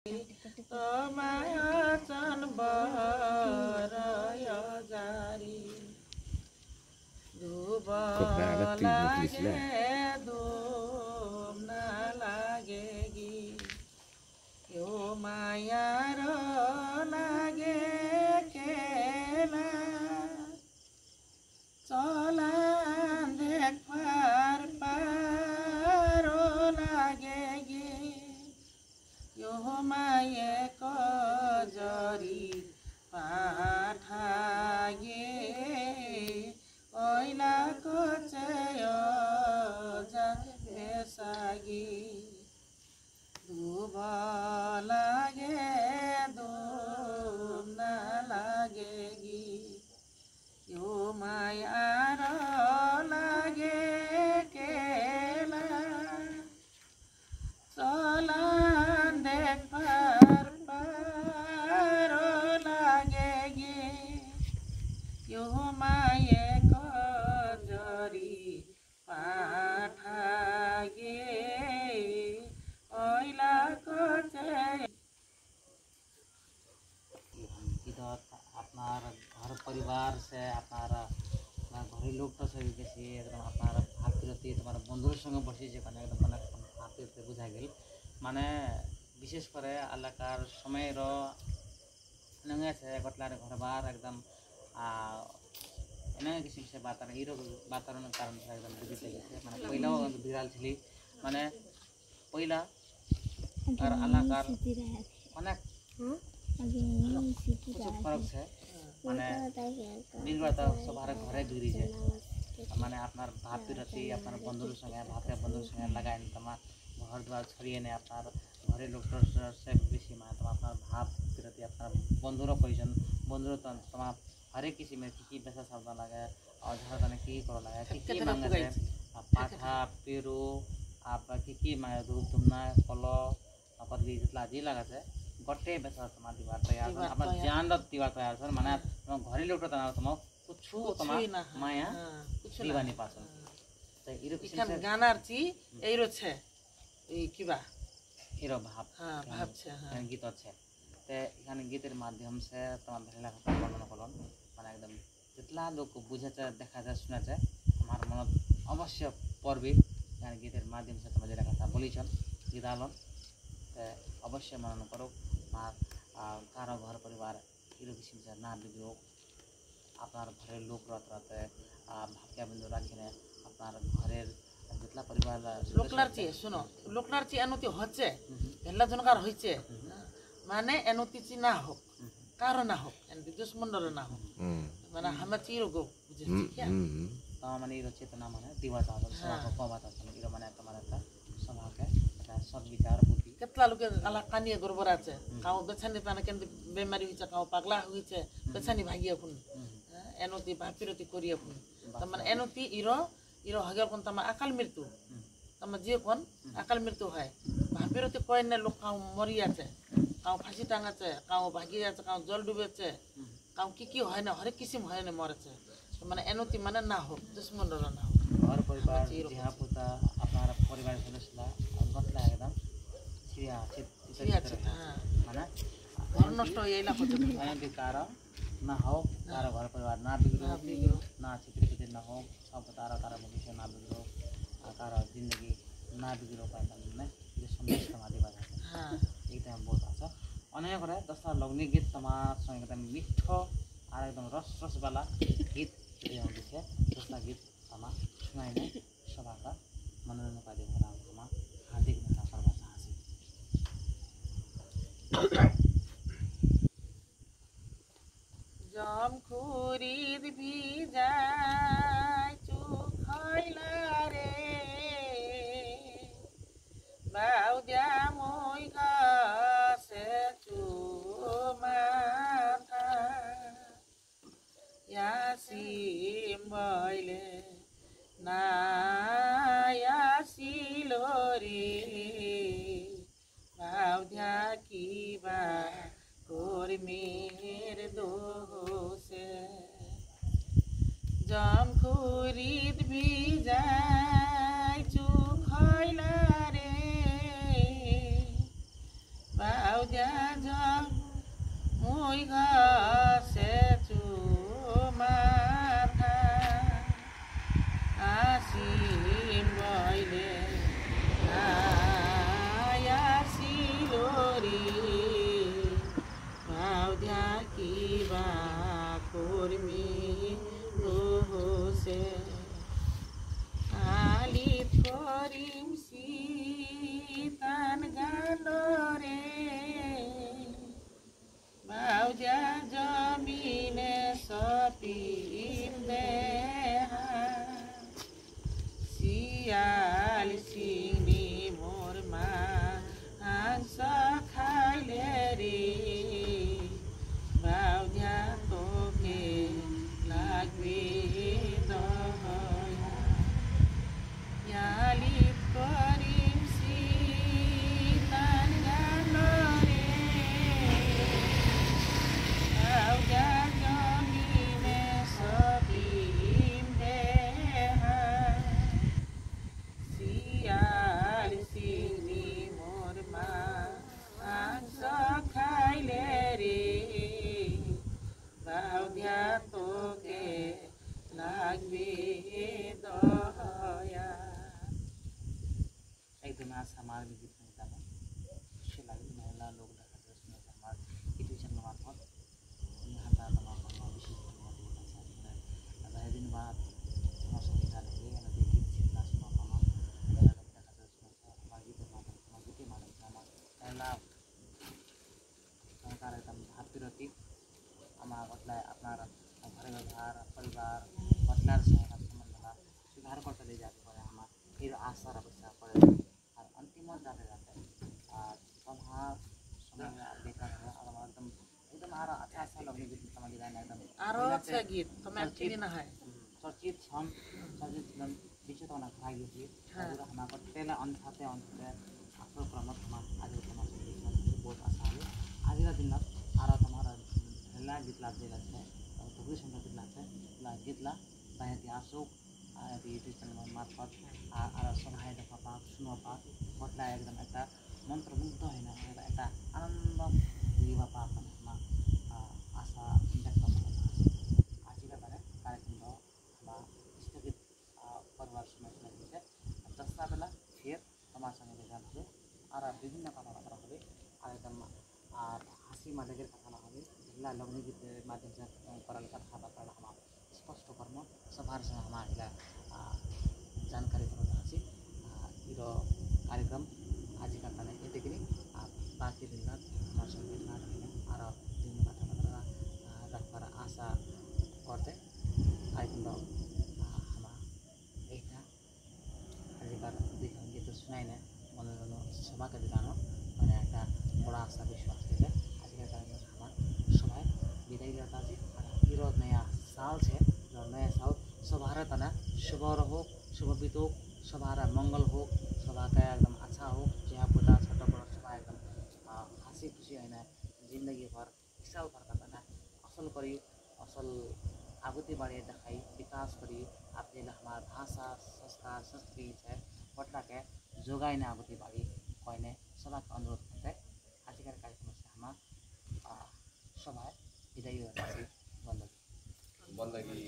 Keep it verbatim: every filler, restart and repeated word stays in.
তোমায় অচন বড় অজারি। দুব লাগে দুম না লাগে গি। ইয়ো মায়ার লাগে কেলা। চলান দেখবার পারো লাগে গি। ইয়ো মায়ে কজরি পাঠাগে। অইলা কচে অজাত বেসাগি। দুব লাগে দুম না লাগে গি। ইয়ো মায়ার লাগে কেলা। চলান দেখবার পারো লাগে গি। ইয়ো মায়ে কজরি পাঠাগে। অইলা কচে। কি তো আপনার ঘর পরিবার সে আপনার, আপনার ঘরের লোকটা সে বেশি একদম আপনার ভাব বিরতি তোমার বন্ধুর সঙ্গে বসে যেখানে একদম মানে ভাব বিরতি বুঝা গেল। মানে বিশেষ করে এলাকার সময়ের নঙে আছে গতলার ঘর বার একদম, আহ, এনে কিছু কিছু বাতার, হিরো বাতারণ কারণ একদম বুঝতে গেছে। মানে পয়লাও বিড়াল ছিলি, মানে পয়লা আর এলাকার অনেক কিছু ফরক আছে। মানে বিগড়াতা সবার ঘরে বিগড়ি যায়। মানে আপনার ভাব বিরতি, আপনার বন্ধুর সঙ্গে, ভাবটা বন্ধুর সঙ্গে লাগায় নি, তোমার ঘর দুয়ার ছড়িয়ে নে, আপনার ঘরে লোকটার সে বেশি মানে তোমার, আপনার ভাব বিরতি, আপনার বন্ধুরও প্রয়োজন, বন্ধুরও তো তোমার হরেক কিসিমের কি কি বেচা সাবধান লাগে, আর ঝাড়া দানে কি কি করা লাগে, কি কি মাঙে যায়, আর পাঠা, পেরু, আপনার কি কি মাঙে ধূপ, ধুমনা, কল, আপনার যেতলা যে লাগাছে, গটে বেচা তোমার দিবার তৈয়ার আছন, আপনার জান দিবার তৈয়ার আছন, মানে তোমার ঘরে লোকটা তোমার, তোমার কুছু তোমার মায়া দিবানি পাছন। তাই এরকম ইখান গানার চি, এই রছে, এই কিবা? এরো ভাব। হ্যাঁ, ভাবছে, হ্যাঁ। গীত আছে। তে এখানে গীতের মাধ্যম সে তোমার ভেলা কথা বর্ণনা করলাম, মানে একদম যেতলা লোক বুঝেছে, দেখাছে, শুনেছে, আমার মনত অবশ্য পড়বে। এখানে গীতের মাধ্যম সে তোমার যেটা কথা বলেছেন, গীত আলন, তে অবশ্যই মনন করো। আর, আহ, কারো ঘর পরিবার এরকম কিছু না বিগড়ুক, আপনার ঘরের লোক রাত রাতে, আহ, ভাবকে বিন্দু রাখেন, আপনার ঘরের যেতলা পরিবার, আহ, লোকলার সদস্য চেয়ে, আছে। শুনো, লোকলার চেয়ে এনতি হচ্ছে, হুম, হুম। হেল্লা জনকার হইছে, হুম, হুম। মানে এনতি চি না হোক, হুম, হুম। কারো না হোক, এনতি দুশ্মনর না হোক। হুম। মানে হুম। হামা চিরগো বুঝেছি, হুম, কিয়া? হুম, হুম। তা মানে এর চেতনা মানে দিবা চাওয়া, হ্যাঁ। সভা কবা চাওয়া, এর মানে তোমার একটা সভাকে, একটা সদ্বিচার বুদ্ধি। কেতলা লোকে আলা কানিয়ে গড়বড় আছে, হুম। কাউ বেছানি তানে কেন বেমারি হইছে, কাউ পাগলা হইছে, হুম। বেছানি ভাগিয়ে খুন। হুম। হ্যাঁ, এনতি ভাব বিরতি করিয়ে খুন। বাহ। তার মানে এনতি ইরো, ইরো হগেল কোন তামা আকাল মৃত্যু। হুম। তামা যে কোন হুম। আকাল মৃত্যু হয়। ভাব বিরতি কয় না লোক কাউ মরি আছে, কাউ ফাঁসি টাঙাছে, কাউ ভাগি আছে, কাউ জল ডুবেছে, হুম। কাউ কি কি হয় না, হরেক কিসিম হয় না মরেছে। তো মানে এনতি মানে না হোক, দুশ্মনর না হোক। ঘর পরিবার, আমার তো এরকম জিয়া পুতা, আপনার পরিবার সদস্যরা, গতলা একদম ছিড়া আছে, ছিড়া আছে, হ্যাঁ। মানে ঘর নষ্ট হয়ে এলা করছে। এনতি কারো না হোক, হ্যাঁ। কারো ঘর পরিবার না বিগড়ুক, না বিগড়ুক। না ছিতরে বিতরে না হোক, সব তারা তারা ভবিষ্যৎ না বিগড়ুক, আর কারো জিন্দগি না বিগড়ুক, মানে যে সন্দেশ তোমার দিবা থাকে। হ্যাঁ। এইটা আমি বলতে চাই। অনেক করে দশটা লগ্নি গীত তোমার সঙ্গে একদম মিঠো আর একদম রস রস বালা গীত যদি আমি দিছে, দশটা গীত আমার শোনাই নেই, সবাইকে মনোরঞ্জন করে দেবো, আমার হার্দিক অভিনন্দন সর্বদা হাসি। জমখুরিত ভিজাই চুখইলা রে, বাউদিয়া মই গাছে চুমাথা। ইয়াসিম বইলে না ইয়াসিল রে, বাউদিয়া কিবা কর্মীর দোষে। জমখুরিত ভিজাই চুখইলা রে, বাউ জ্যা জমুই গাছে চুমা থা। আসিম বইলে আয়া সিলরি। বাউদ্যা কিবা করমি রহুসে। আলিত করিম সিতান গানরে। বাউদ্যা জমিনে সপিম দেহা। শিয়াল সিংনি মোর মাংস খাইলে রে। বাউদ্যা তোকে লাগবে দয়া। ইয়ালি করিম সিতান গানরে। বাউদ্যা জমিনে সপিম দেহা। শিয়াল সিংনি মোর মাংস খাইলে রে। বাউদ্যা তোকে লাগবে দয়া। একদম আজ আমার গীত গাইতাম। সে লাগে মেলা লোক দেখা যায়, শুনে যে আমার YouTube channel মারফত। আমি হাতা তোমার কোনো বিশেষ কোনো দিন আছে, আসলে আধা দিন বাদ তোমার সঙ্গে দেখা হয়ে গেল, যে গীত শিখলা শুনো আমার, দেখা যায়, শুনে আমার গীতের মাধ্যমে, তোমার গীতের মাধ্যমে আমার মেলা সংসার একদম হাত বিরতি। আমার ঘটলে আপনার ঘরে ব্যবহার, পরিবার, ঘটলার সঙ্গে সম্বন্ধ সুধার করতে লে যাতে করে আমার এই আশা অপেক্ষা করে। আর অন্তিম যাতে যাতে, আর সভা সময় আর বেকার হয়, আর আমার একদম, একদম আরো আচ্ছা, আচ্ছা লোক গীত সমাজ গান একদম আরো আচ্ছা গীত, তোমার চর্চিত, চিনি না হয়। হুম, চর্চিত সম, চর্চিত ছিলেন, বিশ্বতমনা ঘুরাই গেছি। হ্যাঁ। তারপরে আমার তেলা অন্থাতে, অন্থাতে আক্রমণ আমার আজ তোমার সঙ্গে বহুত আশা হলো। আজিকার দিন আরো তোমার হেলা গীত লাভ দিয়ে যাচ্ছে, ভক্তি সঙ্গে গীত লাগছে, গীত লা, বাহির দিয়ে আসুক, আর YouTube channel মারফত, আর, আর সবাই দেখা পাক, শুনো পাক, ঘটলা একদম একটা মন্ত্রমুগ্ধ হয় না, একটা, একটা আনন্দ দিবা পাক, মানে, আমার, আহ, আশা ব্যক্ত করা আছে। আজিকার দিনে কালেকশন বা স্থগিত, আহ, করবার সময় চলে গেছে। আর দশটা বেলা ফের তোমার সঙ্গে দেখা হবে, আর বিভিন্ন কথাবার্তা হবে, আর একদম, আর হাসি মজাকের কথা না হবে, যেগুলা লোকগীতের মাধ্যমে করার কথাবার্তা আমার স্পষ্ট কর্ম সভার সঙ্গে আমার এগুলা, আহ, জানকারি করা আছে। আহ, ইরো কার্যক্রম আজিকার তানে এতে কিনি, আর বাকি দিন রাত আমার সঙ্গে না আর বিভিন্ন কথাবার্তা, আহ, রাখবার আশা করতে। আর কিন্তু, আহ, আমার এইটা আজিকার দিন যেহেতু শুনাই না, মনে মনে সভাকে দিলানো, মানে একটা বড় আশা বিশ্বাস আছে। আজিকার কারণে আমার সভায় বিদায় লতা আছে। আর ইরো নয়া সাল আছে, ইরো নয়া সাল সভার তানা শুভ হোক, শুভ বিতুক, সভার মঙ্গল হোক, সভাকে একদম আচ্ছা হোক, যে পুতা ছোট বড় সবাই একদম, আহ, হাসি খুশি হয় না, জিন্দগি ভর বিশাল বরকত না। আসল করি, আসল আগুতি বাড়িয়ে দেখাই, বিকাশ করি, আপনি আমার ভাষা, সংস্কার, সংস্কৃতি আছে, ঘটলাকে যোগাই না আগুতি বাড়ি, কয়নে সবাইকে অনুরোধ করতে। আজিকার কার্যক্রম সে আমার, আহ, সভায় বিদায় হয়ে যাচ্ছি। বন্দে। বন্দে কি